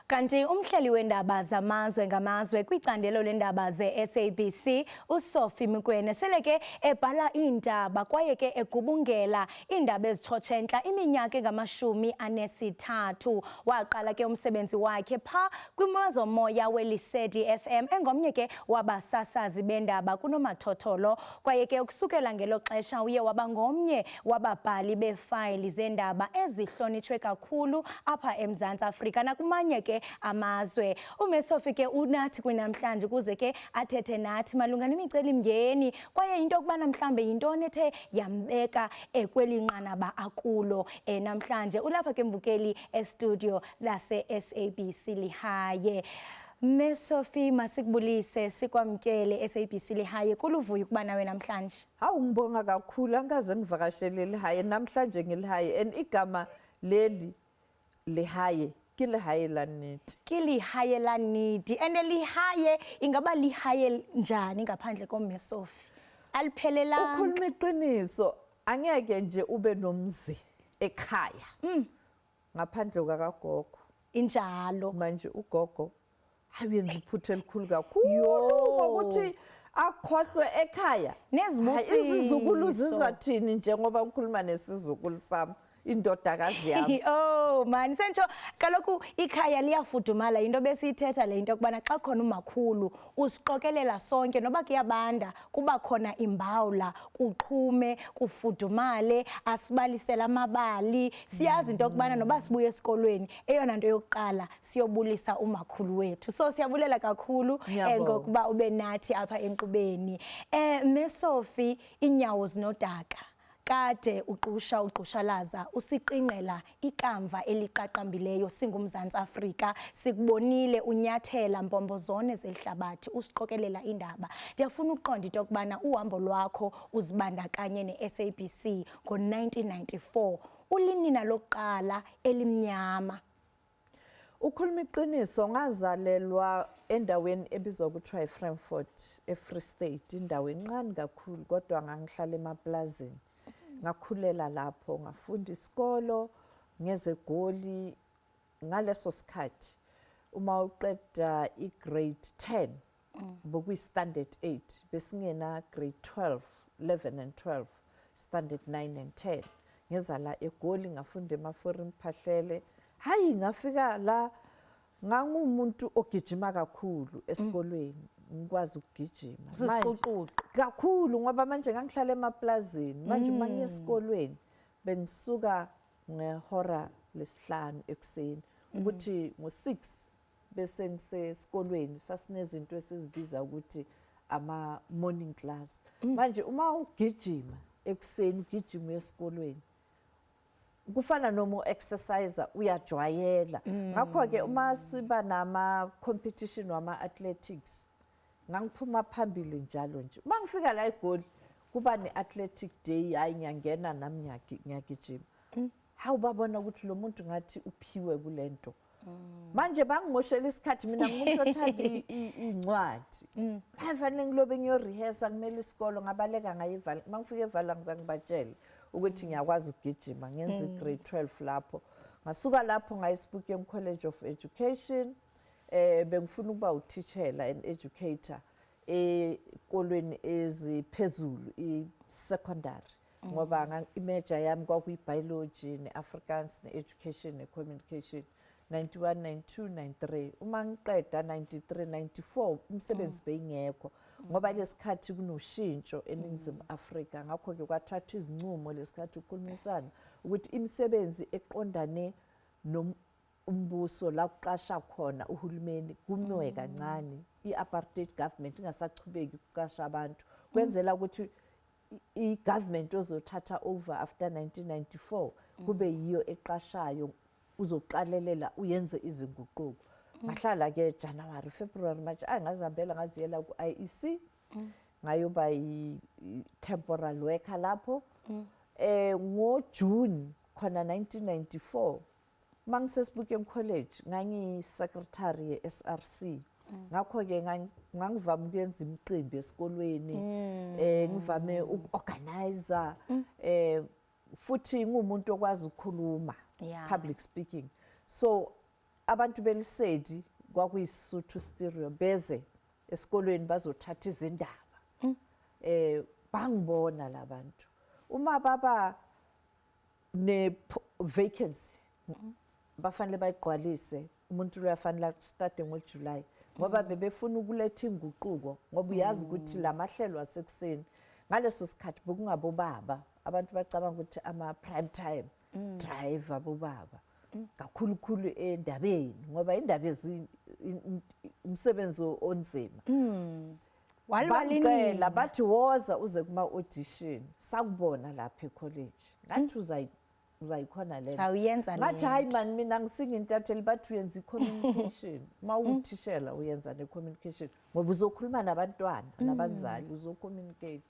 Kanti umhleli wendaba zamazwe ngamazwe kwicandelo lendaba ze-SABC uSophie Mokoena sele ke ebhala iindaba kwaye ke egubungela iindaba ezitshotshe entla iminyaka engama-43. Waqala ke umsebenzi wakhe pha kwimazomoya weLesedi FM engomnye ke wabasasazi bendaba kunomathotholo, kwaye ke ukusukela ngelo xesha uye waba ngomnye wababhali beefayili zendaba ezihlonitshwe kakhulu apha eMzantsi Afrika nakumanye ke amazwe. UMesofi ke unathi kwinamhlanje ukuze ke athethe nathi malunga nemicelimngeni kwaye into yokubana mhlawumbe yintoni ethe yambeka kweli nqanaba akulo namhlanje. Ulapha ke, mbukeli, estudio lase-SABC Lehae. Mesofi, masikubulise, sikwamkele SABC Lehae. Kuluvuyo ukuba nawe namhlanje. Hawu, ngibonga kakhulu. Angikaze ngivakashele lehaye, namhlanje ngilihaye, and igama leli lehaye ke lehaye la nnete. Ke lehaye la nnete. And lihaye ingaba lihaye njani ngaphandle koMesofi? Aliphelelanga. Ukhuluma iqiniso, angeke nje ube nomzi ekhaya ngaphandle kwakagogo. Injalo. Manje ugogo hayi, iphutha elikhulu kakhulu Yo. ngokuthi akhohlwe ekhaya. Nezibusiso. Hayi, izizukulu zizathini, njengoba ngikhuluma nesizukulu sami, indodakazi yami? Oh man, sentsho kaloku ikhaya liyafudumala. Into besiyithetha le into yokubana xa khona umakhulu usiqokelela sonke, noba kuyabanda kuba khona imbawula, kuqhume, kufudumale, asibalisele amabali. Siyazi into yokubana noba sibuya esikolweni, eyona nto yokuqala siyobulisa umakhulu wethu. So siyabulela kakhulu Ngiyabonga. ngokuba ube nathi apha enkqubeni. Mesofi, inyawo zinodaka, kade uqusha uqushalaza usiqingqela ikamva eliqaqambileyo singuMzantsi Afrika. Sikubonile unyathela mbombo zone zelihlabathi usiqokelela indaba. Ndiyafuna ukuqonda into yokubana uhambo lwakho uzibandakanye ne-SABC ngo-1994, ulinina lokuqala elimnyama. Ukhuluma iqiniso, ngazalelwa endaweni ebizwa kuthiwa iFrankfurt, eFree State, indawo encane kakhulu, kodwa ngangihlala emaplazini. Ngakhulela lapho, ngafunda isikolo ngeze eGoli. Ngaleso sikhathi uma uqeda i-grade 10 bokuyi-standard 8, besingena grade 12, 11 and 12, standard 9 and 10. Ngeza la eGoli, ngafunda eMaforing Phahlele. Hayi, ngafika la ngangumuntu ogijima kakhulu esikolweni, ngikwazi ukugijima. Manje- Usisiquququ. Kakhulu, ngoba manje ngangihlala emaplazini. Manje uma ngiye esikolweni bengisuka ngehora lesihlanu ekuseni ukuthi ngo-6 bese ngisesikolweni. Sasinezinto esizibiza ukuthi ama-morning class. Manje uma ugijima ekuseni, ugijima uye esikolweni, kufana noma u-exercise, uyajwayela. Ngakho-ke uma siba nama-competition wama-athletics ngangiphuma phambili njalo nje. Uma ngifika la eGoli kuba ne-athletic day, hhayi, ngiyangena nami, ngiyagijima. Hawu, babona ukuthi lo muntu ngathi uphiwe kule nto. Manje bangimoshela isikhathi. Mina ngumuntu othanda iy'ncwadi, manje fanele ngilobe ngiyo-rehearsa, kumele isikolo. Ngabaleka ngayivala. Uma ngifika evala, ngizange ngibatshele ukuthi ngiyakwazi ukugijima. Ngenza i-grade 12 lapho. Ngasuka lapho ngaya eSebokeng College of Education. Bengifuna ukuba uthishela and educator ekolweni eziphezulu, i-secondary, ngoba i-major yami kwakuyi-biology ne-Afrikaans ne-education ne-communication. 91, 92, 93, uma ngiqeda 93, 94, umsebenzi beyingekho ngoba lesikhathi kunoshintsho eNingizimu Afrika. Ngakho-ke kwathathwa izincumo lesikhathi ukukhulumisana ukuthi imisebenzi eqondane umbuso la kuqasha khona uhulumeni kumiwe kancane, i-apartheid government ingasachubeki ukuqasha abantu, kwenzela ukuthi i-government ozothatha over after 1994 kube yiyo eqashayo, uzoqalelela uyenze izinguquko. Ngahlala ke January, February, March, ayi, ngazihambela ngaziyela ku-IEC, ngayoba i-temporal worker lapho. NgoJune khona 1994, mangiseSebokeng College, ngangiyi-secretary ye-SRC. Ngakho-ke ngangivame ukuyenza imicimbi esikolweni, ngivame uku-organizer, futhi ngumuntu okwazi ukukhuluma, public speaking. So Abantu beLesedi, kwakuyiSuthu Stereo, beze esikolweni bazothatha izindaba. Bangibona labantu uma baba ne vacancy bafanele bayigqwalise, umuntu lo yafanele start ngoJuly ngoba bebefuna ukuletha inguquko, ngoba uyazi ukuthi lamahlelo asekuseni ngaleso sikhathi bekungabobaba. Abantu bacabanga ukuthi ama prime time drive abobaba kakhulukhulu endabeni, ngoba indaba umsebenzi onzima. Walwa. Bangicela, bathi woza uze kuma audition, sakubona lapha ecollege, ngathi uzayikhona le. Sawuyenza. Ngathi hayi man, mina ngisinga intatheli. Bathi uyenza i-communication, uma uwuthishela uyenza ne-communication ngoba uzokhuluma nabantwana nabazali, uzocommunicate.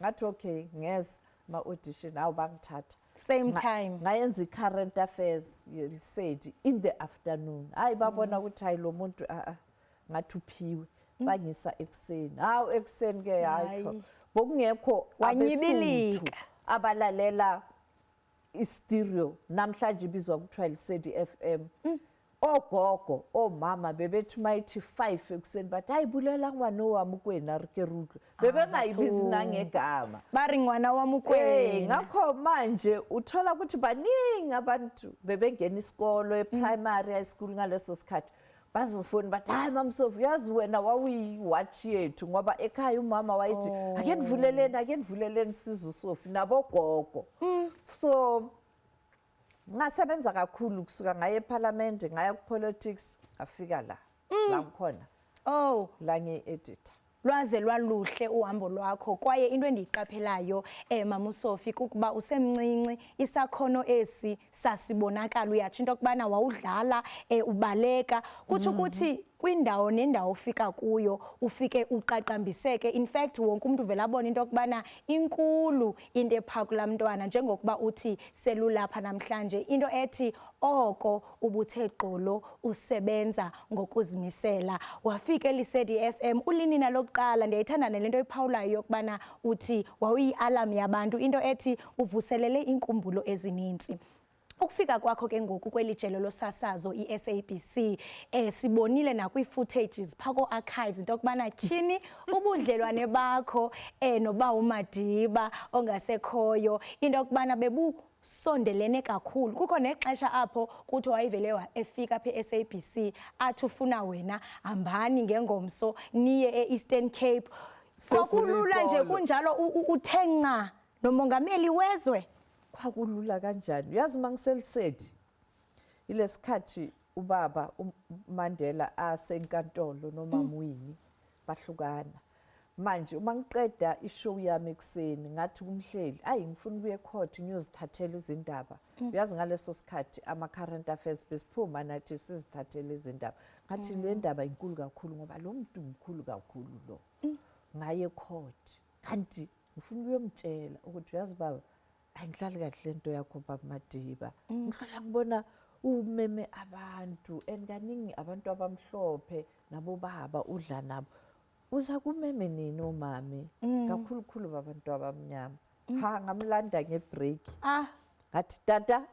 Ngathi okay, ngeza ma-audition, hawu, bangithatha. Same time. Ngayenza i-current affairs yeLesedi in the afternoon. Hayi, babona ukuthi hayi, lo muntu a ngathi uphiwe, bangisa ekuseni. Hawu, ekuseni ke hayi. Hayi. Bokungekho Wanyibilika. abeSuthu abalalela istereo, namhlanje ibizwa kuthiwa Lesedi FM. Ogogo, omama bebethi mayithi 5 ekuseni bathi hayi, bulela ngwana wami kwena, re ke re utlwe. Bebengayibizi Batho. nangegama. Ba re ngwana wa Mokwena. Ngakho manje uthola ukuthi baningi abantu bebengena isikolo e-primary, high school ngaleso sikhathi, bazofuna bathi hayi, Mam Sophie, yazi wena wawuyi-watch yethu, ngoba ekhaya umama wayethi ake nivuleleni, ake nivuleleni size uSophie nabogogo. So ngasebenza kakhulu kusuka ngaye eParliament, ngaya ku-politics, ngafika la ngikhona, la ngiyi-editor. Lwaze lwaluhle uhambo lwakho, kwaye into endiyiqaphelayo, Mama uSophie, kukuba usemncinci isakhono esi sasibonakala. Uyatsho into yokubana wawudlala, ubaleka, kutsho ukuthi kwindawo nendawo ofika kuyo ufike uqaqambiseke. In fact, wonke umuntu uvele abone into yokubana inkulu into ephaa kulaa mntwana, njengokuba uthi selulapha namhlanje, into ethi oko ubuthe gqolo usebenza ngokuzimisela. Wafika eLesedi FM ulinina lokuqala. Ndiyayithanda nale nto iphawulayo yokubana uthi wawuyi-alarm yabantu, into ethi uvuselele iinkumbulo ezininzi. Ukufika kwakho ke ngoku kweli jelo losasazo i-SABC, sibonile nakwii-footages phaa ko-archives into yokubana tyhini, ubudlelwane bakho noba uMadiba ongasekhoyo, into yokubana bebusondelene kakhulu. Kukho nexesha apho kuthi wayevele efika apha e-SABC athi ufuna wena, hambani ngengomso niye e-Eastern Cape. Siyofuna Kwakulula nje ikolo. kunjalo, uthe nca nomongameli wezwe? Kwakulula kanjani? Uyazi, uma ngiseLesedi ilesikhathi ubaba uMandela asenkantolo nomama Winnie bahlukana. Manje uma ngiqeda ishow yami ekuseni, ngathi kumhleli, ayi, ngifuna ukuya ecourt ngiyozithathela izindaba. Uyazi ngaleso sikhathi ama-current affairs besiphuma nathi sizithathele izindaba. Ngathi le ndaba inkulu kakhulu ngoba lo muntu mkhulu kakhulu lo. Ngaye ecourt, kanti ngifuna ukuyomtshela ukuthi uyazi baba, ayingihlali kahle lento yakho, baba Madiba. Ngihlala ngibona umeme abantu and kaningi abantu abamhlophe nabobaba udla nabo, uza kumeme nini omame, kakhulukhulu babantu abamnyama? Ha, ngamlanda ngebreak. Ngathi tata,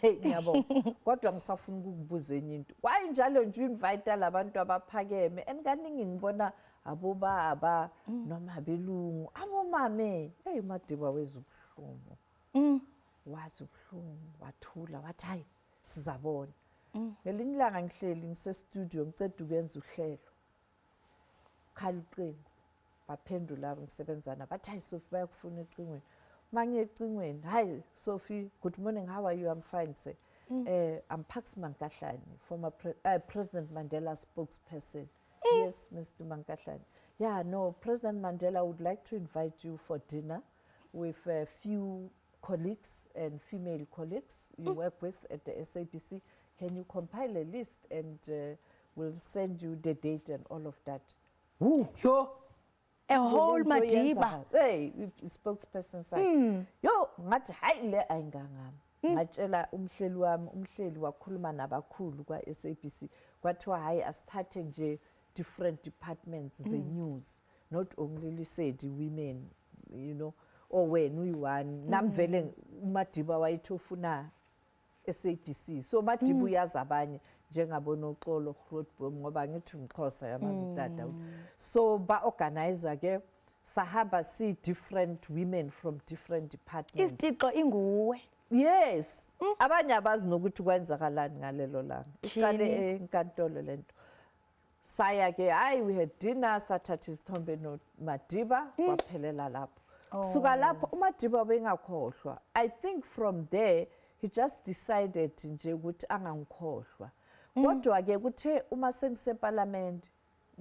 hey, ngiyabonga, kodwa ngisafuna ukukubuza enye into. Kwaye njalo nje uinvite labantu abaphakeme and kaningi ngibona abobaba noma abelungu, abomame. Hey, Madiba weza ubuhlungu, wazi ubuhlungu, wathula, wathi hayi, sizabona. Ngelinye ilanga ngihleli ngise-studio, ngiceda ukwenza uhlelo, khala ucingo, baphendula ngisebenza nabo, bathi hayi Sophie, bayakufuna ecingweni. Uma ngiye ecingweni, "Hi Sophie, good morning, how are you?" "I'm fine, sir." "I'm Parks Mankahlane, former President Mandela spokesperson." "Yes, Mr. Mankahlane." "Yeah, no, President Mandela would like to invite you for dinner with a few colleagues and female colleagues you work with at the SABC. Can you compile a list and we'll send you the date and all of that." Woo! Yo, a whole Lento yenza. Madiba. Hey, spokesperson sakhe. Yo, ngathi hayi, le ayingangami. Ngatshela umhleli wami, umhleli wakhuluma nabakhulu kwa SABC. Kwathiwa hayi, asithathe nje different departments ze news, not only Lesedi women, or wena uyi-one. Nami vele uMadiba wayethi ufuna SABC. So Madiba uyazi abanye. Njengabonoxolo Grootboom, ngoba ngithi umXhosa, yamazi utata. So ba-organize ke, sahamba si different women from different departments. Isitixo inguwe. Yes, abanye abazi nokuthi kwenzakalani ngalelo langa. Iqale Tyhini. enkantolo lento. Saya ke, hayi, we had dinner, sathatha isithombe noMadiba, kwaphelela lapho. Suka lapho uMadiba bengakhohlwa. I think from there he just decided nje ukuthi angangikhohlwa. Kodwa ke kuthe uma sengiseparliament,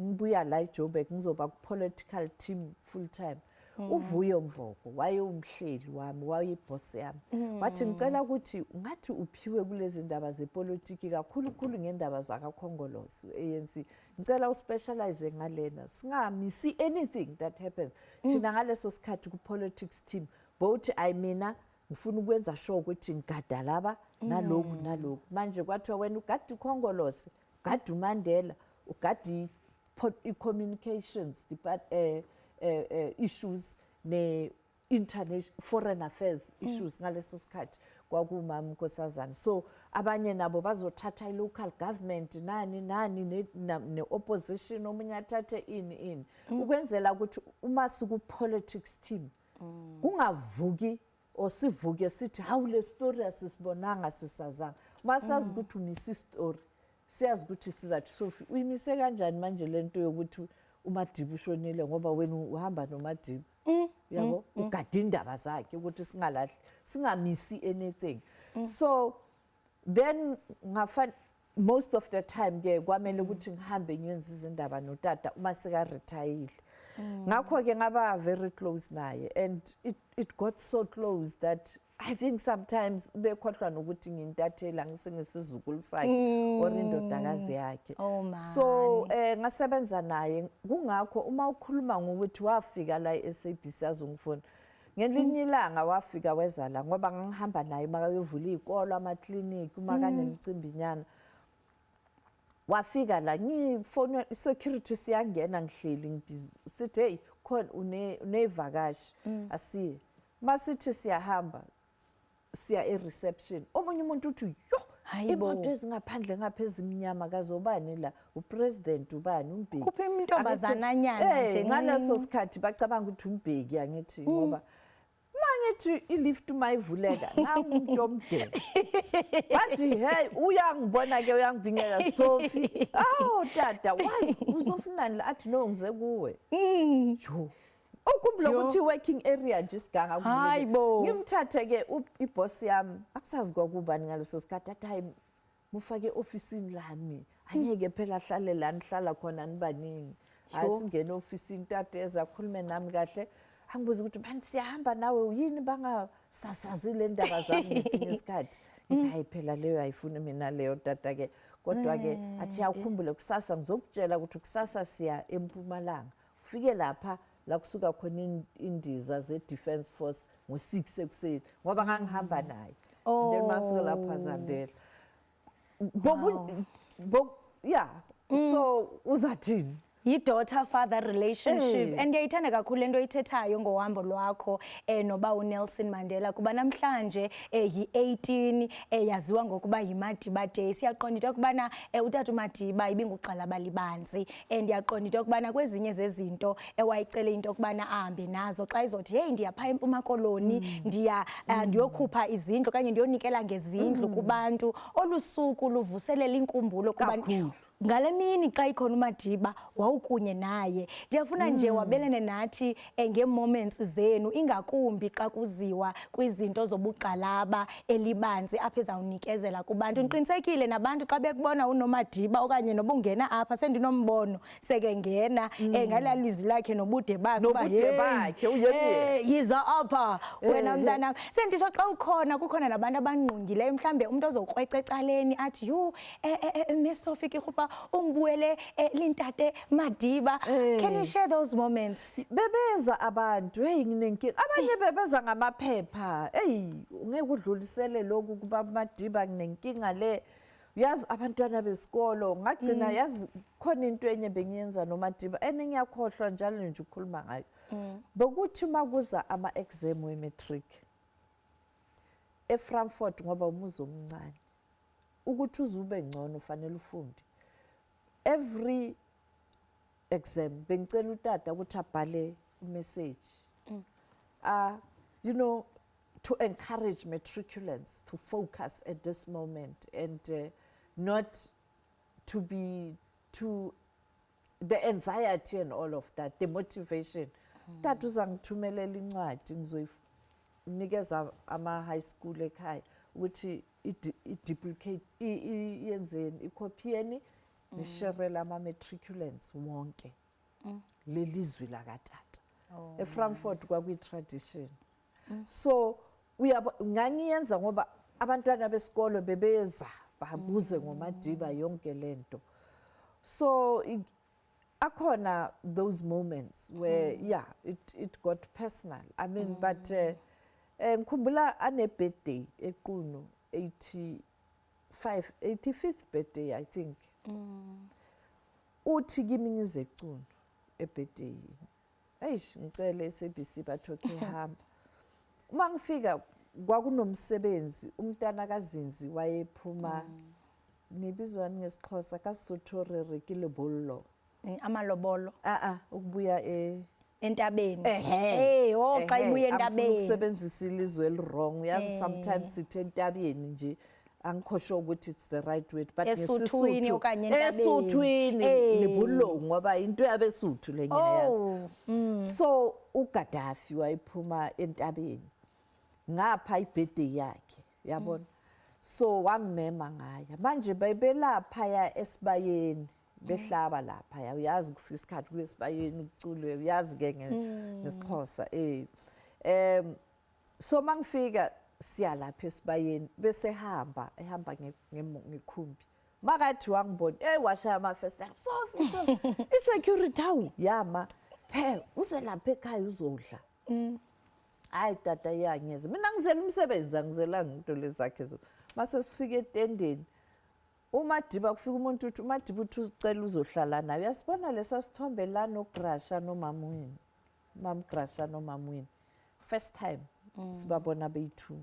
ngibuya la eJoburg, ngizoba ku-political team full time, uVuyo Mvoko waye umhleli wami, wayeyiboss yami, wathi, "Ngicela ukuthi ngathi uphiwe kulezi ndaba zepolitiki, kakhulu khulu ngendaba zakaKhongolose, ANC. Ngicela uspecialize ngalena, singamisi anything that happens." Thina ngaleso sikhathi ku-politics team bowuthi, ayi, mina ngifuna ukwenza sure ukuthi ngigada laba naloku naloku. Manje kwathiwa wena ugada uKhongolose, ugada uMandela, ugada i-communications issues ne international foreign affairs issues. Ngaleso sikhathi kwakumama uNkosazana. So abanye nabo bazothatha i-local government, nani nani, ne-opposition, omunye athathe ini ini, ukwenzela ukuthi uma siku-politics team kungavuki or sivuke sithi, "Hawu, le story asisibonanga, sisazanga." Masazi ukuthi umisa istory, siyazi ukuthi sizathi, "Sophie, uyimise kanjani manje lento yokuthi uMadiba ushonile?" Ngoba wena uhamba noMadiba, yabo, ugada indaba zakhe ukuthi singalahli, singamisi anything. So then ngafan most of the time ke kwamele ukuthi ngihambe ngiyenze izindaba notata uma seka retire. Ngakho ke ngaba very close naye, and it got so close that I think sometimes ubekhohlwa nokuthi ngintathela, ngisengisizukulu sakhe or indodakazi yakhe. Oh, So ngasebenza naye. Kungakho uma ukhuluma ngokuthi wafika la e-SABC azongifuna ngelinye ilanga, wafika weza la ngoba ngangihamba naye makayovula iy'kolo, amakliniki, uma kanemicimbinyana. Wafika la, ngifone security, siyangena, ngihleli ngibhizi, sithi, "Hey, khona unevakashi, asiye." Masithi siyahamba siya e-reception, omunye umuntu uthi, "Yo, Hayibo. imoto ezingaphandle ngapha ezimnyama kazobani la? Upresident ubani, uMbeki?" Kuphi intombazananyana Eh, nje ngaleso encinci. sikhathi bacabanga ukuthi uMbeki, angithi? Ngoba mangithi ilift mayivuleka, nangu umuntu omdele. Bathi, "Hey, uyangibona ke, uyangibingela, Sophie." "Awu tata, why, uzofunani la?" Athi, "No, ngize kuwe." Jo, ukhumbula Yo. ukuthi working area nje isiganga kuvuleke. Hayibo. Ngimthathe ke iboss yami, akusazi kwakubani ngaleso sikhathi, athi, "Hayi, mufake ofisini lami, angeke phela ahlale la nihlala khona nibaningi." Hayi, Sure. singene ofisini, tata eza akhulume nami kahle, angibuza ukuthi, "Bani, siyahamba nawe yini, bangasasazi le ndaba zami ngesinye isikhathi?" Ngithi, "Hayi phela, leyo ayifuni mina leyo, tata ke." Kodwa ke athi, "Yawukhumbule kusasa ngizokutshela ukuthi kusasa siya eMpumalanga, ufike lapha la kusuka khona indiza ze-Defence Force ngo-6 ekuseni," ngoba ngangihamba naye. And then masuka lapho azihambela. Yeah, so uzathini? Yi-daughter father relationship. Eh. And ndiyayithanda kakhulu le nto oyithethayo ngohambo lwakho noba uNelson Mandela, kuba namhlanje yi-18 yaziwa ngokuba yiMadiba Day. Siyaqonda into yokubana utata uMadiba ibingugxalaba libanzi, and ndiyaqonda into yokubana kwezinye zezinto ewayicele into yokubana ahambe nazo xa izothi, "Heyi, ndiyapha eMpuma Koloni, ndiya ndiyokhupha izindlu okanye ndiyonikela ngezindlu kubantu," olu suku luvuselela inkumbulo kuba Kakhulu. ngale mini xa ikhona uMadiba wawukunye naye. Ndiyafuna nje wabelane nathi ngee-moments zenu, ingakumbi xa kuziwa kwizinto zobugxalaba elibanzi apha ezawunikezela kubantu. Ndiqinisekile nabantu xa bekubona unoMadiba okanye noba ungena apha, sendinombono sekengena ngalaa lizwi lakhe nobude bakhe uba, Nobude "Hey, bakhe, uyemyeni. yiza apha wena mntanam." Senditsho xa ukhona, kukhona nabantu abangqongileyo, mhlambe umntu ozokrweca ecaleni athi, "Yhu, Miss Sophie Kikhupa, ungibuwele lintate Madiba." Can you share those moments? Bebeza abantu, "Hey, nginenkinga." Abanye bebeza ngamaphepha, "Hey, ungeke udlulisele lokhu kuba Madiba, nginenkinga le." Uyazi, abantwana besikolo ngagcina, yazi khona into enye bengiyenza noMadiba ene ngiyakhohlwa njalo nje ukukhuluma ngayo. Bokuthi uma kuza ama-exam we-matric eFrankfurt, ngoba umuzi omncane. Ukuthi uzube ngcono ufanele ufunde. Every exam bengicela utata ukuthi abhale message, to encourage matriculants to focus at this moment and not to be to the anxiety and all of that, the motivation. Tata uzangithumelela incwadi, ngizoyinikeza ama high school ekhaya ukuthi i-duplicate, yenzeni, ikhophiyeni, nisherele ama matriculants wonke lelizwi lakatata. EFrankfurt kwakuyi-tradition, so uyabo ngangiyenza ngoba abantwana besikolo bebeza babuze ngoMadiba, yonke lento. So akhona those moments where, yeah, it got personal, I mean, but ngikhumbula ane birthday eQunu, 85 85th birthday, I think. Uthi kimi ngize eQunu ebirthday. Eish, ngicele SABC, bathi okay, hamba. Uma ngifika kwakunomsebenzi, umntana kaZinzi wayephuma, nibizwani ngesiXhosa, kaSotho re re ke lebollo. Amalobolo. A a ukubuya e Entabeni. Ehe. Oh, xa Ehhe, ibuya angifuni entabeni. ukusebenzisa ilizwe eliwrong, uyazi, sometimes sithi entabeni nje, angikho sure ukuthi it's the right word, but Esuthwini ngesiSuthu- okanye entabeni. Esuthwini. Lebollo, ngoba into yabeSuthu le, ngiyayazi. So uGaddafi wayephuma entabeni ngapha, ibirthday yakhe, yabona. So wangimema, ngaya. Manje bebelapha ya esibayeni, behlaba lapha ya, uyazi, kufika isikhathi kuye esibayeni ukuculwe, uyazi ke ngesiXhosa. So mangifika siya lapha esibayeni, bese hamba ehamba ngekhumbi. Makathi wangibona, washaya ama-first, Sophie, Sophie. I-security, hawu, yama, he, uze lapha ekhaya uzodla. Hayi tata, iyangeza, mina ngizela umsebenzi, angizelanga into lezakhe zo. Mase sifika etendeni, uMadiba, kufika umuntu uthi uMadiba uthi ucela uzohlala naye. Uyasibona lesa sithombe la noGraca nomama Winnie, mam Graca nomama Winnie, first time sibabona beyi-two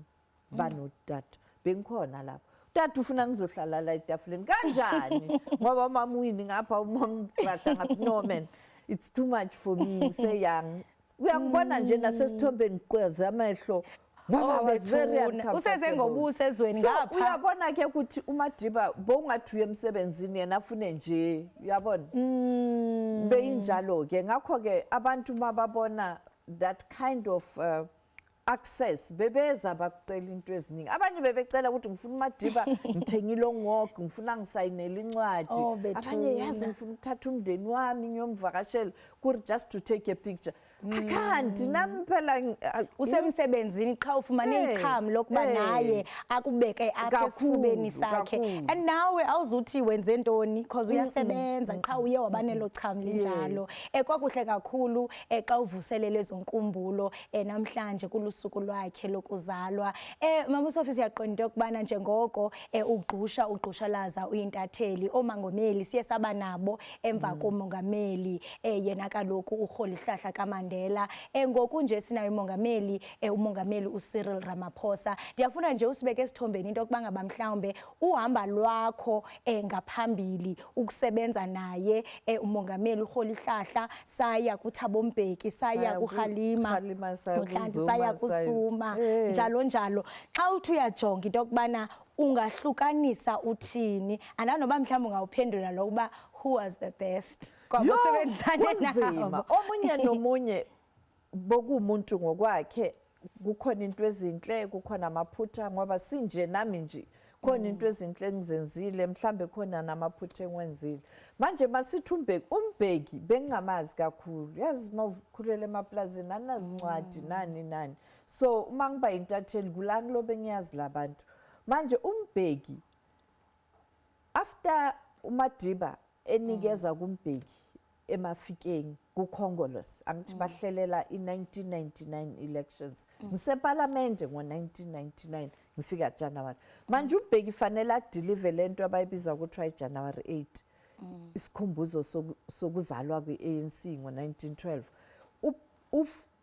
banotata, bengikhona lapho. Tata ufuna ngizohlala la etafuleni kanjani ngoba umama Winnie ngapha, umama Graca ngapha? No man, it's too much for me, ngiseyang. Uyangibona nje nasesithombeni, ngiqweze amehlo ngoba Oh, I was very bethuna. uncomfortable. Useze ngobuso ezweni So, ngapha. Uyabona ke ukuthi uMadiba bowungathi uye emsebenzini, yena afune nje, uyabona, beyinjalo ke. Ngakho ke abantu mababona that kind of access, bebeza bakucela into eziningi. Abanye bebecela ukuthi ngifuna uMadiba, ngithenge long walk, ngifuna ngisayinele incwadi. Oh, Abanye, yazi, bethuna. ngifuna ukuthatha umndeni wami ngiyomvakashela kuri just to take a picture. I can't nami phela Usemsebenzini qha, ufumane icham lokuba naye akubeke apha Kakhulu, esifubeni sakhe. Kakhulu. And nawe awuzuthi wenze ntoni because uyasebenza qha, uye wabanelo cham linjalo. Kwakuhle kakhulu xa uvuselele ezonkumbulo namhlanje kulusuku lwakhe lokuzalwa. Mama Sophie, siyaqonda into yokubana njengoko ugqusha ugqushalaza uyintatheli, omongameli siye saba nabo emva komongameli yena kaloku uRholihlahla kaMandela. Ngoku nje sinayo umongameli, umongameli uCyril Ramaphosa. Ndiyafuna nje usibeke esithombeni into yokuba ngaba mhlawumbe uhamba lwakho ngaphambili ukusebenza naye umongameli uRholihlahla, saya kuThabo Mbeki, saya Saya kuKgalema kuKgalema, saya Motlanthe, kuZuma, saya saya- kuZuma, njalo njalo. Xa uthi uyajonga into yokubana ungahlukanisa uthini, andanoba mhlawumbi ungawuphendula lo ukuba who was the best Yo, kwabosebenzisane kunzima. nabo? Omunye nomunye bokuwumuntu ngokwakhe, kukhona into ezinhle, kukhona amaphutha, ngoba sinje nami nje khona into ezinhle engizenzile, mhlambe khona namaphutha engiwenzile. Manje masithi uMbeki, uMbeki bengingamazi kakhulu, yazi, mawukhulela emaplazini aninazincwadi nani nani. So uma ngiba intatheli kula ngilobe ngiyazi labantu. Manje uMbeki, after uMadiba enikeza kuMbeki eMafikeng kuKhongolose, angithi bahlelela i-1999 elections, ngiseparlamente ngo-1999, ngifika January. Manje uMbeki fanele adeliver lento abayibiza kuthiwa iJanuary 8, isikhumbuzo sokuzalwa kwe-ANC ngo-1912.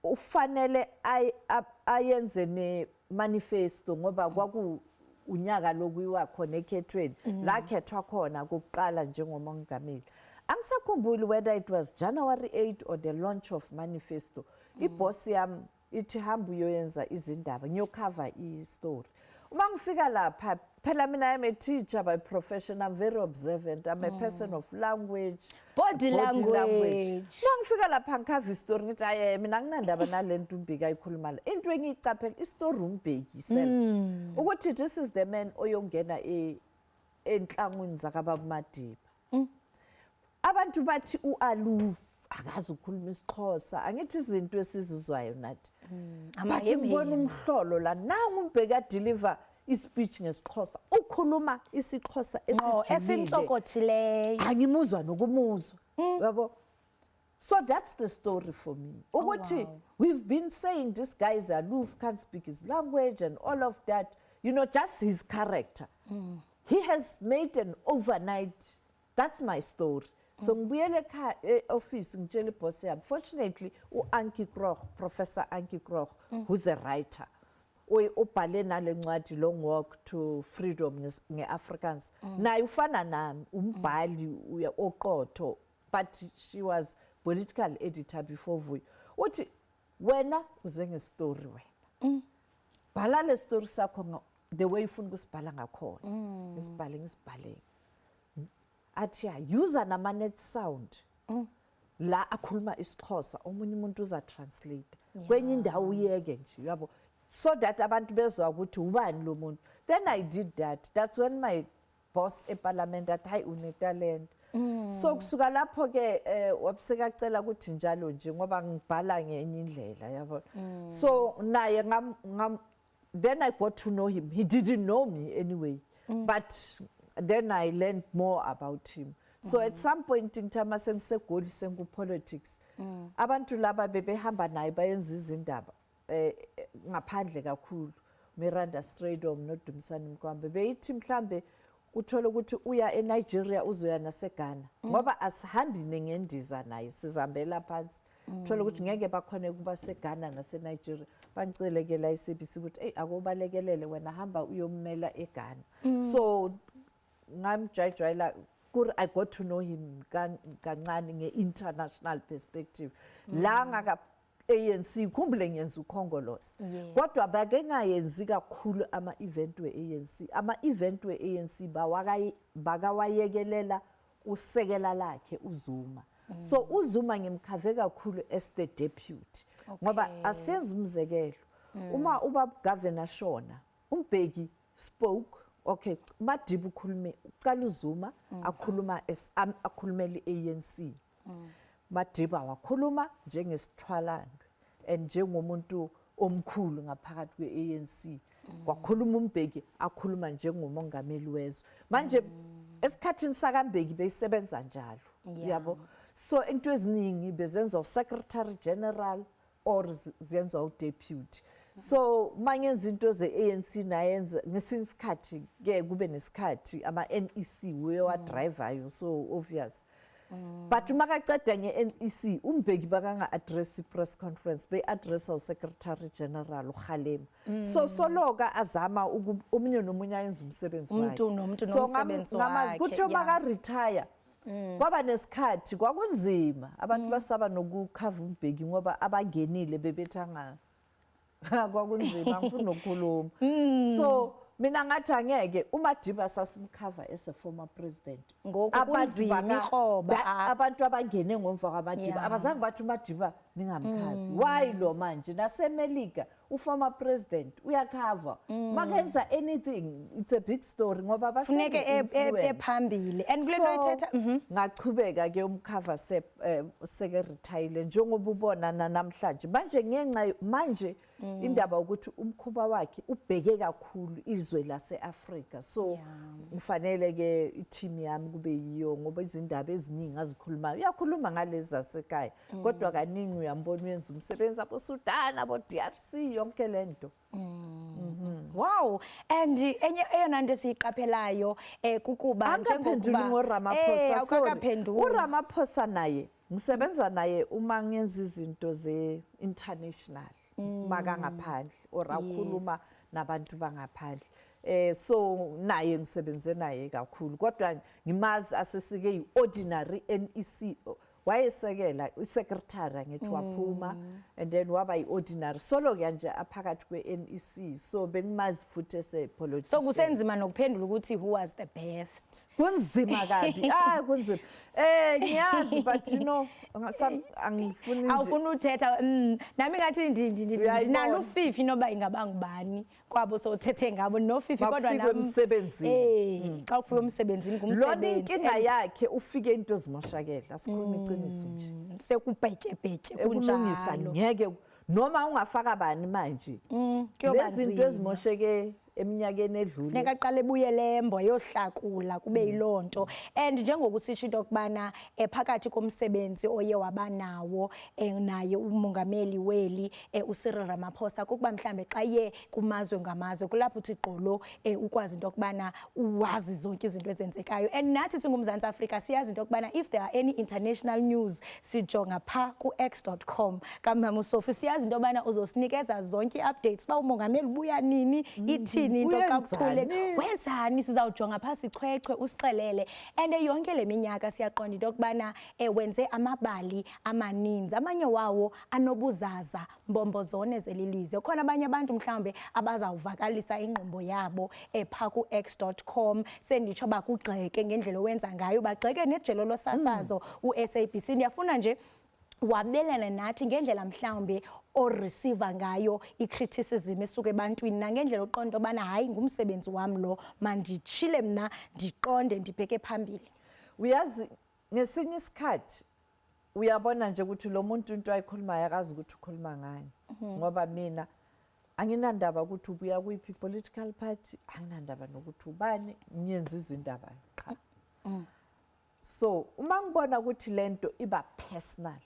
Ufanele ayenze ne-manifesto ngoba kwaku Unyaka lokuyiwa khona ekhethweni, la khethwa khona kokuqala njengomongameli. Angisakhumbuli whether it was January 8 or the launch of manifesto. Iboss yami ithi, "Hamba uyoyenza izindaba." Ngiyocover i-story. Uma ngifika lapha, phela mina I'm a teacher by profession. I'm very observant. I'm a person of language. Body language. Uma ngifika lapha ngikhava istory, ngithi, "Aye, mina anginandaba nale nto uMbeki ayikhuluma la." Into engiyiqaphela, istory uMbeki self, ukuthi this is the man oyongena enhlangwini zakababa Madiba. Abantu bathi u-aloof, akazi ukukhuluma isiXhosa, angithi izinto esizizwayo nathi, but ngibona umhlolo la. Nangu uMbeki adeliver ispeech ngesiXhosa, ukhuluma isiXhosa No, esijulile. Esintsokothileyo. Angimuzwa nokumuzwa, yabo. So that's the story for me, ukuthi we've been saying this guy is aloof, can't speak his language and all of that, just his character. He has made an overnight. That's my story. So ngibuyele ekhaya, e-office, ngitshela iboss yami. Fortunately, u-Antjie Krog, Professor Antjie Krog, who's a writer, ubhale nale ncwadi Long Walk to Freedom nge-Afrikaans, naye ufana nami, umbhali oqotho, but she was political editor before Vuyo. Uthi, "Wena uze ngestory, wena bhala le story sakho the way ufuna ukusibhala ngakhona." Ngisibhale, ngisibhale. Athi, "Ya, use nama-nat sound la akhuluma isiXhosa, omunye umuntu uza translate kwenye indawo, uyeke nje, yabo, so that abantu bezwa ukuthi ubani lo muntu." Then I did that. That's when my boss eparliament athi, "Hayi, unetalent." So kusuka lapho ke wabusekacela ukuthi njalo nje, ngoba ngibhala ngenye indlela, yabo. So naye ngam then I got to know him. He didn't know me anyway, but then I learned more about him. So at some point in time, sengisegoli, sengu-politics, abantu laba bebehamba naye bayenza izindaba ngaphandle kakhulu, Miranda Strydom noDumisani Mkwambe, beyithi mhlambe uthole ukuthi uya eNigeria, uzoya naseGhana, ngoba asihambi ngendiza naye, sizihambela phansi. Thola ukuthi ngeke bakhone ukuba seGhana naseNigeria, bangicele ke la iSABC ukuthi, "Hey, akubalekelele wena, hamba uyommela eGhana." So ngamjwayejwayela kuri I got to know him kancane nge-international perspective la ngaka ANC. Khumbule ngiyenza ukhongolose, kodwa bake ngayenzi kakhulu ama-event we-ANC. Ama-event we-ANC bakawayekelela usekela lakhe uZuma. So uZuma ngimkhave kakhulu as the deputy, ngoba asenze umzekelo, uma ubaba governor shona, uMbeki spoke. Okay, Madiba ukhulume uqala, uZuma akhuluma akhulumela iANC, Madiba wakhuluma njengesithwalandwe and njengomuntu omkhulu ngaphakathi kwe-ANC, kwakhuluma uMbeki akhuluma njengomongameli wezwe. Manje esikhathini sakaMbeki beyisebenza njalo, yabo. So into eziningi bezenziwa usecretary general or zenziwa udeputy. So mangenza into ze-ANC nayenza ngesinye isikhathi ke kube nesikhathi ama-NEC uye wadrivayo, so obvious. But uma kaceda nge-NEC, uMbeki bakanga-address i-press conference, beyi-addresswa usecretary general uKgalema. So soloka azama omunye nomunye ayenza umsebenzi Umuntu wakhe. nomuntu So nomsebenzi ngamazi wakhe, kuthi uma ka-retire kwaba nesikhathi kwakunzima, abantu basaba nokukhava uMbeki ngoba abangenile bebethi anga kwakunzima, angifuni nokukhuluma. So mina ngathi angeke, uMadiba sasimkhava as a former president. Ngoku Abantu kunzima ikroba, ah. Abantu abangene ngomva kwaMadiba abazange bathi uMadiba ningamkhavi. Why lo manje naseMelika uformer president uyakhava, makenza anything it's a big story ngoba Funeke basene-influence. ephambili and kule nto So, oyithetha. ngachubeka ke umkhava seke retire, njengoba ubona namhlanje manje, ngenxa manje indaba ukuthi umkhuba wakhe ubheke kakhulu izwe lase-Afrika. So ngifanele ke i-team yami kube yiyo, ngoba izindaba eziningi azikhulumayo uyakhuluma ngalezi zasekhaya, kodwa kaningi uyambona uyenza umsebenzi abo Sudan, abo DRC, yonke lento. Wow, and enye eyona nto esiyiqaphelayo kukuba Angikaphenduli ngoRamaphosa. Sorry. Awukakaphenduli. uRamaphosa naye ngisebenza naye uma ngenza izinto ze-international, makangaphandle or akhuluma nabantu bangaphandle. So naye ngisebenze naye kakhulu, kodwa ngimazi asesike yi-ordinary NEC, wayesekela i-secretary, angithi, waphuma and then waba yi-ordinary solo ke nje aphakathi kwe-NEC, so bengimazi futhi ese-politician. So kusenzima nokuphendula ukuthi who was the best. Kunzima kabi, ah, kunzima, ngiyazi, but angifuni nje. Awufuna uthetha, nami ngathi Uyayibona. ndinalo ufifi noba ingaba ngubani kwabo sowuthethe ngabo nofifi, kodwa Makufikwe emsebenzini. Xa kufika emsebenzini Lona ngumsebenzi. inkinga yakhe, ufike into zimoshakele, asikhuluma iqiniso nje. Sekubhetyebhetye. Ekulungisa Kunjalo. ngeke, noma ungafaka bani manje, Kuyoba lezi zinto nzima. ezimosheke eminyakeni edlule. Funeka aqale ebuyele embo ayohlakula, kube yiloo nto. And njengokusitsho into yokubana phakathi komsebenzi oye waba nawo naye umongameli weli uCyril Ramaphosa, kukuba mhlambe xa ye kumazwe ngamazwe, kulapho uthi gqolo ukwazi into yokubana uwazi zonke izinto ezenzekayo. And nathi singuMzantsi Afrika siyazi into yokubana if there are any international news, sijonga phaa ku-x.com kamama uSophie. Siyazi into yobana uzosinikeza zonke ii-updates uba umongameli ubuya nini, ithini into xa kuthule. Wenzani? Wenzani, sizawujonga phaa sichwechwe, usixelele. And yonke le minyaka siyaqonda into yokubana wenze amabali amaninzi, amanye wawo anobuzaza mbombo zone zelilizwe. Khona abanye abantu mhlawumbe abazawuvakalisa ingqumbo yabo phaa ku-x.com, senditsho bakugxeke ngendlela owenza ngayo, bagxeke nejelo losasazo u-SABC. Ndiyafuna nje wabelana nathi ngendlela mhlawumbe o-receive ngayo i-criticism esuka ebantwini, nangendlela oqonda obana hayi, ngumsebenzi wam lo, manditshile mna, ndiqonde ndibheke phambili. Uyazi, ngesinye isikhathi uyabona nje ukuthi lo muntu into ayikhulumayo akazi ukuthi ukhuluma ngani, ngoba mina anginandaba ukuthi ubuya kuyiphi political party, anginandaba nokuthi ubani, ngiyenza izindaba qha. So uma ngibona ukuthi lento iba personal,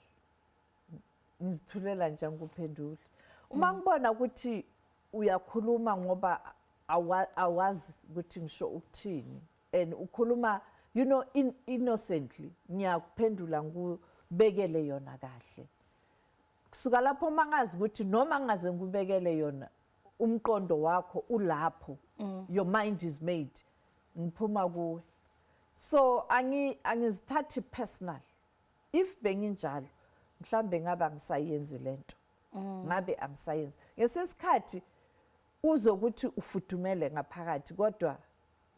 ngizithulela nje, angikuphenduli. Uma ngibona ukuthi uyakhuluma ngoba awazi ukuthi ngisho ukuthini and ukhuluma innocently, ngiyakuphendula ngikubekele yona kahle. Kusuka lapho, mangazi ukuthi noma ngaze ngikubekele yona, umqondo wakho ulapho, your mind is made, ngiphuma kuwe. So angizithathi personal. If benginjalo, mhlambe ngabe angisayenzi lento, ngabe angisayenzi. Ngesikhathi uzokuthi ufudumele ngaphakathi, kodwa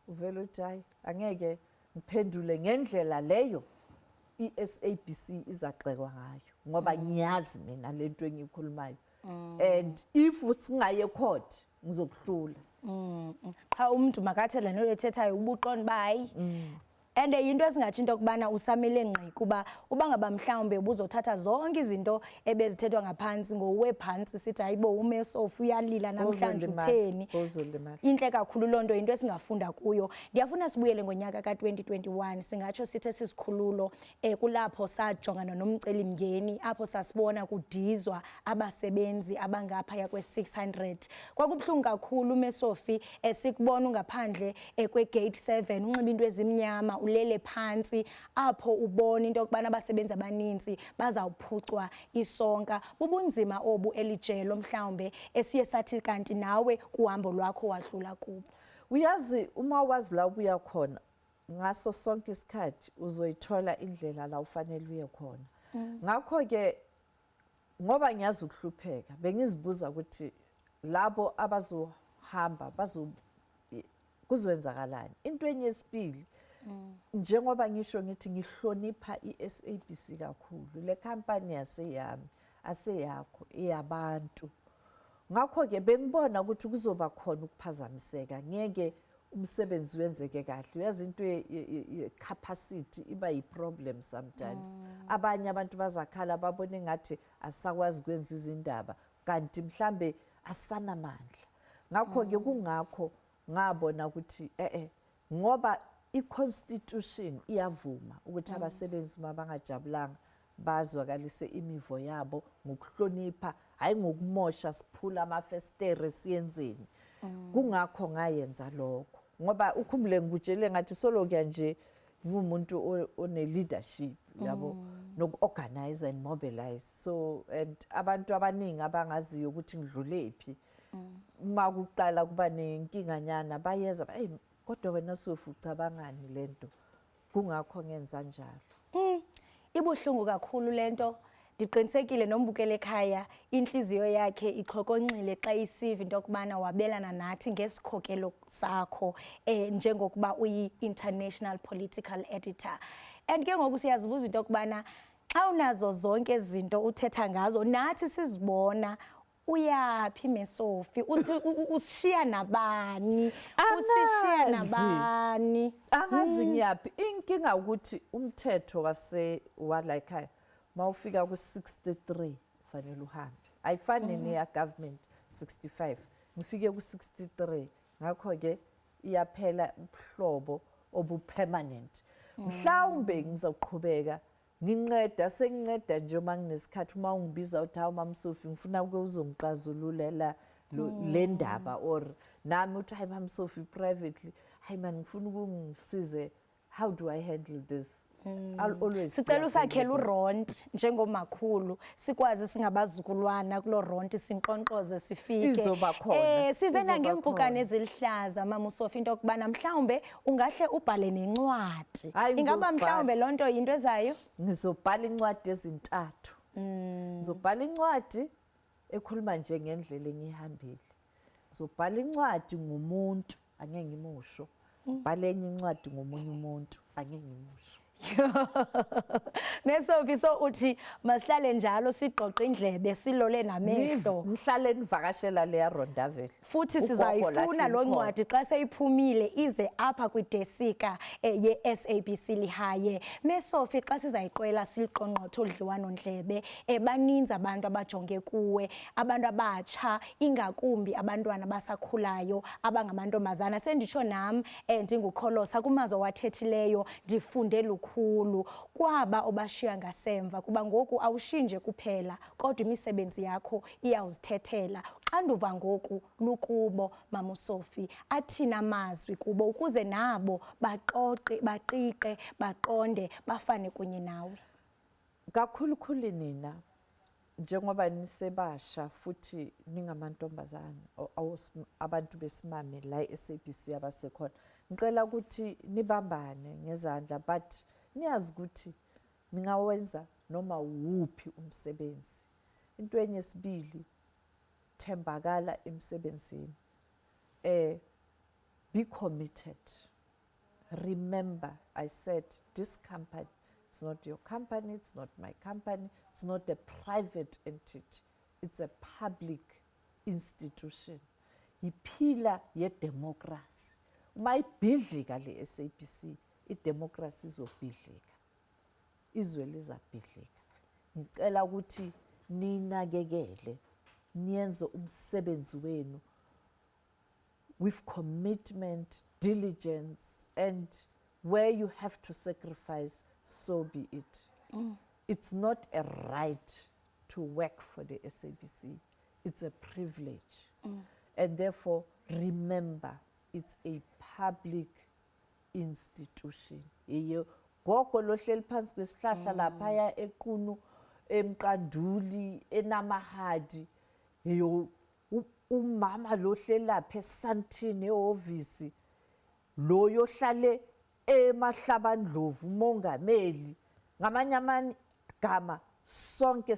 uvela uthi hayi, angeke ngiphendule ngendlela leyo i-SABC izagxekwa ngayo, ngoba ngiyazi mina lento engiyikhulumayo, and if singaye court ngizokuhlula. Qha umuntu makathe le nto ethethayo ubuqonda uba hayi. And yinto esingatsho into yokubana usamile ngqi, kuba uba ngaba mhlawumbe ubuzothatha zonke izinto ebezithethwa ngaphantsi ngowe phantsi, sithi hayibo, uMesofu uyalila namhlanje. Uzolimala, Utheni? Uzolimala. Intle kakhulu loo nto, yinto esingafunda kuyo. Ndiyafuna sibuyele ngonyaka ka-2021, singatsho sithe sisikhululo kulapho sajongana nomcelimngeni apho sasibona kudizwa abasebenzi abangaphaya kwe-600. Kwakubuhlungu kakhulu, Mesofi, sikubona ungaphandle kwe-gate 7, unxiba into ezimnyama, ulele phantsi apho, ubona into yokubana abasebenzi abanintsi bazawuphucwa isonka. Bubunzima obu elijelo mhlawumbe esiye sathi kanti nawe kuhambo lwakho wadlula kubo. Uyazi, uma wazi la ubuya khona, ngaso sonke isikhathi uzoyithola indlela la ufanele uye khona. Ngakho ke, ngoba ngiyazi ukuhlupheka, bengizibuza ukuthi labo abazohamba bazo kuzowenzakalani. Into enye yesibili, njengoba ngisho ngithi ngihlonipha i-SABC kakhulu, le company yaseyami, aseyakho, eyabantu. Ngakho ke bengibona ukuthi kuzoba khona ukuphazamiseka, ngeke umsebenzi wenzeke kahle. Uyazi, into ye-capacity iba yi-problem sometimes. Abanye abantu bazakhala, babone ngathi asisakwazi ukwenza izindaba, kanti mhlambe asanamandla. Ngakho ke kungakho ngabona ukuthi ngoba i-constitution iyavuma ukuthi abasebenzi uma bangajabulanga bazwakalise imivo yabo ngokuhlonipha, hayi ngokumosha, siphula amafestere, siyenzeni. Kungakho ngayenza lokho, ngoba ukhumbule ngikutshele ngathi solokuya nje ngiwumuntu one-leadership, yabo, noku-organize and mobilize. So and abantu abaningi abangaziyo ukuthi ngidlulephi. Uma kuqala kuba nenkinganyana bayeza, hey, kodwa wena Sophie ucabangani lento? Kungakho ngenza njalo. Ibuhlungu kakhulu lento. Ndiqinisekile nombukele ekhaya inhliziyo yakhe ixhokonxile xa isiva into yokubana wabelana nathi ngesikhokelo sakho njengokuba uyi-international political editor. And ke ngoku siyazibuza into yokubana xa unazo zonke ezi zinto uthetha ngazo nathi sizibona, uyaphi Mesofi? Usishiya nabani? Usishiya Angazi. nabani? Angazi ngiyaphi. Inkinga ukuthi umthetho wase wala ekhaya, mawufika ku-63 fanele uhambe. Ayifani neya government 65. Ngifike ku-63, ngakho-ke iyaphela ubuhlobo obu-permanent. Mhlawumbe ngizoqhubeka nginceda, senginceda nje uma nginesikhathi, uma ungibiza uthi, "Hawu, Mam Sophie, ngifuna uke uzongiqazululela le ndaba," or nami uthi, "Hayi, Mam Sophie," privately, "Hayi man, ngifuna ukungisize, how do I handle this?" I'll always be Sicela usakhele available. uronti njengomakhulu, sikwazi singabazukulwana kulo ronti sinqonqoze sifike. Izoba khona, Sive izoba nangempukane khona. ezilihlaza, Mama uSophie, into yokubana mhlawumbe ungahle ubhale nencwadi. Hayi, Ingaba ngizozibhala. mhlawumbe lonto yinto ezayo? Ngizobhala incwadi ezintathu. Ngizobhala incwadi ekhuluma nje ngendlela engihambile, ngizobhala incwadi ngumuntu, angeke ngimusho, ngibhale enye incwadi ngomunye umuntu, angeke ngimusho. Mesophie, so uthi masihlale njalo sigqoqe indlebe silole namehlo. Ngihlale nivakashela leya rondavel. Futhi Ugogo sizayifuna la lo hleli khona. ncwadi xa seyiphumile, ize apha kwidesika ye-SABC Lehae. Mesophie, xa sizayiqwela siliqongqotho udliwano-ndlebe, baninzi abantu abajonge kuwe, abantu abatsha, ingakumbi abantwana abasakhulayo abangamantombazana. Senditsho nam ndingukholosa kumazwi owathethileyo, ndifunde lukhulu kwaba obashiya ngasemva, kuba ngoku awushinje kuphela kodwa imisebenzi yakho iyawuzithethela. Xanduva ngoku lukubo, Mama uSophie. Athini amazwi kubo ukuze nabo baqoqe, baqiqe, baqonde, bafane kunye nawe? Kakhulukhulu nina njengoba nisebasha futhi ningamantombazana abantu besimame la e-SABC abasekhona, ngicela ukuthi nibambane ngezandla, but niyazi ukuthi ningawenza noma wuphi umsebenzi. Into enye sibili, thembakala emsebenzini, be committed. Remember, I said this company, it's not your company, it's not my company, it's not a private entity, it's a public institution, iphila yedemocracy. Uma ibhidlika le SABC, idemocracy izobhidlika, izwe lizabhidlika. Ngicela ukuthi ninakekele, niyenze umsebenzi wenu with commitment, diligence, and where you have to sacrifice, so be it. It's not a right to work for the SABC, it's a privilege. And therefore, remember, it's a public institution. Iyo gogo lohleli phansi kwesihlahla laphaya equnu, emqanduli, enamahadi, iyo umama lohleli lapha esantini ehhovisi, lo yohlale emahlabandlovu umongameli, ngamanye amagama sonke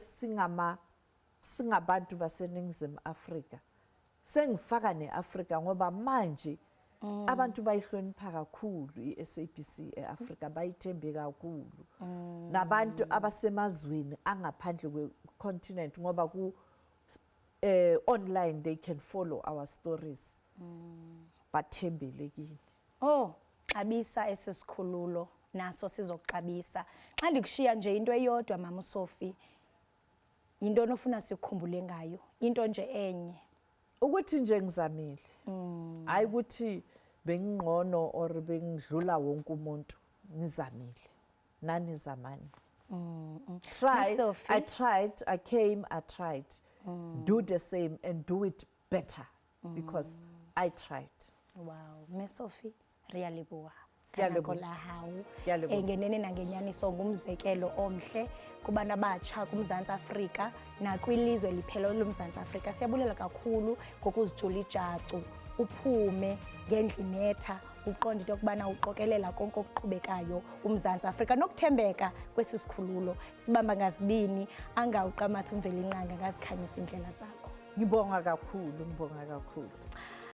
singabantu baseNingizimu Afrika. Sengifaka neAfrika ngoba manje abantu bayihlonipha kakhulu iSABC eAfrika, bayithembe kakhulu nabantu abasemazweni angaphandle kwecontinent, ngoba ku online they can follow our stories. Bathembele kini. Oh, xabisa esisikhululo, naso sizokuxabisa. Xa ndikushiya nje into eyodwa, Mama uSophie, yinto ofuna sikukhumbule ngayo, into nje enye. Ukuthi nje ngizamile, hayi ukuthi bengingqono or bengidlula wonke umuntu. Ngizamile, nani zamani. Try. Miss Sophie? I tried, I came, I tried. Do the same and do it better because I tried. Wow, Miss Sophie, re a leboha. Ka nako Ke a la hao. Ke a leboha. Ngenene nangenyaniso ngumzekelo omhle kubantu abatsha kuMzantsi Afrika nakwilizwe liphela loMzantsi Afrika. Siyabulela kakhulu ngokuzijula ijacu, uphume ngendlinetha, uqonde into yokubana uqokelela konke okuqhubekayo uMzantsi Afrika nokuthembeka kwesi sikhululo. Sibamba ngazibini, angawuqamatha uMvelinqangi angazikhanyisa iindlela zakho. Ngibonga kakhulu, ngibonga kakhulu.